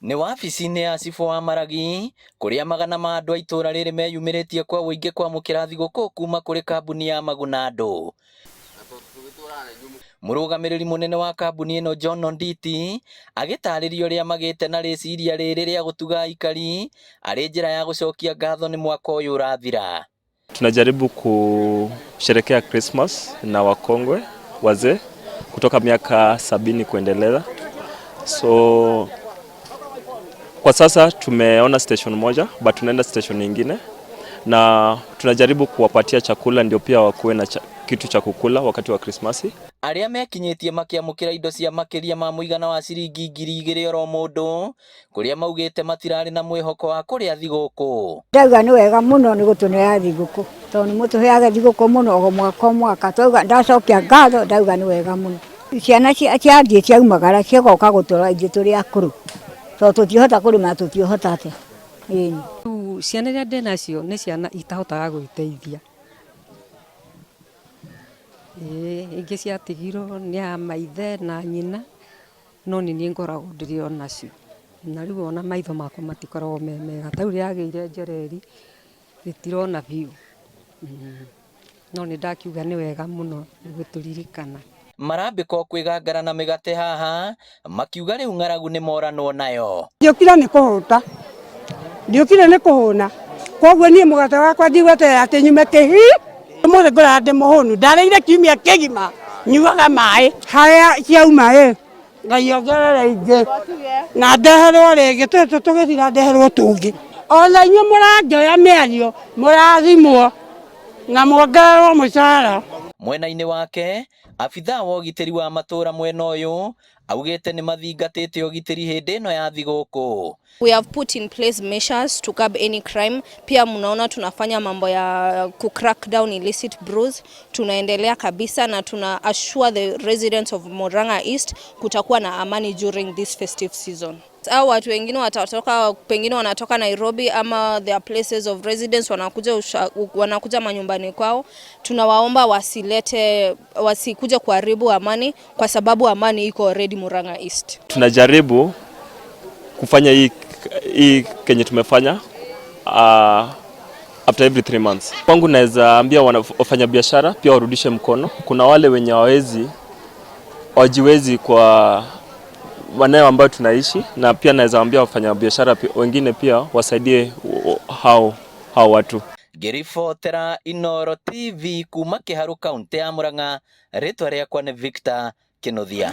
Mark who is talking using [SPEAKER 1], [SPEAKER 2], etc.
[SPEAKER 1] Nĩ wabici-inĩ ya cibũ wa Maragi kũrĩa magana ma andũ a itũra rĩrĩ meyumĩrĩtie kwa ũingĩ kwamũkĩra thigũkũ kuma kũrĩ kambuni ya Maguna Andũ. Mũrũgamĩrĩri mũnene wa kambuni ĩno John Onditi agĩtarĩria ũrĩa magĩte na rĩciria rĩrĩ rĩa gũtuga aikari arĩ njĩra ya gũcokia ngatho nĩ mwaka ũyũ ũrathira.
[SPEAKER 2] Tunajaribu kusherekea Christmas na wakongwe wazee kutoka miaka 70 kuendelea. So kwa sasa tumeona station moja but tunaenda station nyingine na tunajaribu kuwapatia chakula ndio pia wakuwe na kitu cha kukula wakati wa Krismasi.
[SPEAKER 1] Arĩa mekinyĩtie makĩamũkĩra indo cia makĩria ma mũigana wa ciringi 2000 oro mũndũ kũrĩa maugĩte matirarĩ na mwĩhoko wa kũrĩa thigũkũ.
[SPEAKER 3] Ndauga nĩ wega mũno nĩ gũtũnea thigũkũ tondũ nĩ mũtũheaga thigũkũ mũno o mwaka o mwaka. Twauga ndacokia ngatho, ndauga nĩ wega mũno. Ciana ciathiĩ ciaumagara cigoka gũtũrora ithuĩ tũrĩ akũrũ tondũ tũtiĩhota kũrĩma, tũtiĩhota atĩa. Ĩni.
[SPEAKER 4] Rĩu ciana iria ndĩ nacio nĩ ciana itahotaga gwĩteithia. Ĩĩ ingĩ ciatigirwo nĩ a maithe na nyina, no nĩ niĩ ngoragwo ndĩrĩ o nacio. Na rĩu ona maitho makwa matikoragwo me mega. Ta rĩu rĩragĩire njereri rĩtirona biũ. No nĩ ndakiuga nĩ wega mũno nĩ gũtũririkana.
[SPEAKER 1] Marambĩka o kwĩgangara na mĩgate haha makiuga rĩu ng'aragu nĩ moranwo nayo.
[SPEAKER 5] Ndiũkire nĩ kũhũta, ndiũkire nĩ kũhũna, koguo niĩ mũgate wakwa ndigweterera atĩ nyume kĩhi. Ũmũthĩ ngũraga ndĩ mũhũnu, ndarĩire kiumia kĩgima nyuaga maĩ. Harĩa ciauma ĩ, Ngai ongerere ingĩ na ndeherwo rĩngĩ, tũtũ tũgĩthira ndeherwo tũngĩ. Ona inyuĩ mũrangĩoya mĩario mũrathimwo na muongererwo mũcara.
[SPEAKER 1] Mwena-inĩ wake abithaa wa ũgitĩri wa matũra mwena ũyũ augĩte nĩ mathingatĩte ũgitĩri hĩndĩ ĩno ya thigũkũ.
[SPEAKER 6] We have put in place measures to curb any crime. Pia mnaona tunafanya mambo ya ku crack down illicit brews. Tunaendelea kabisa na tuna assure the residents of Murang'a East kutakuwa na amani during this festive season. Au watu wengine watatoka, pengine wanatoka Nairobi ama their places of residence, wanakuja manyumbani kwao. Tunawaomba wasikuje kuharibu amani kwa sababu amani iko already Murang'a East.
[SPEAKER 2] Tunajaribu kufanya hii kenye tumefanya after every 3 months. Kwangu naweza ambia wafanyabiashara pia warudishe mkono. Kuna wale wenye hawajiwezi kwa maeneo ambayo tunaishi, na pia naweza ambia wafanyabiashara wengine pia wasaidie hao watu.
[SPEAKER 1] Ngĩribotera Inooro TV kuma Kĩharũ kaunti ya Murang'a, rĩtwa rĩakwa nĩ Victor Kinuthia.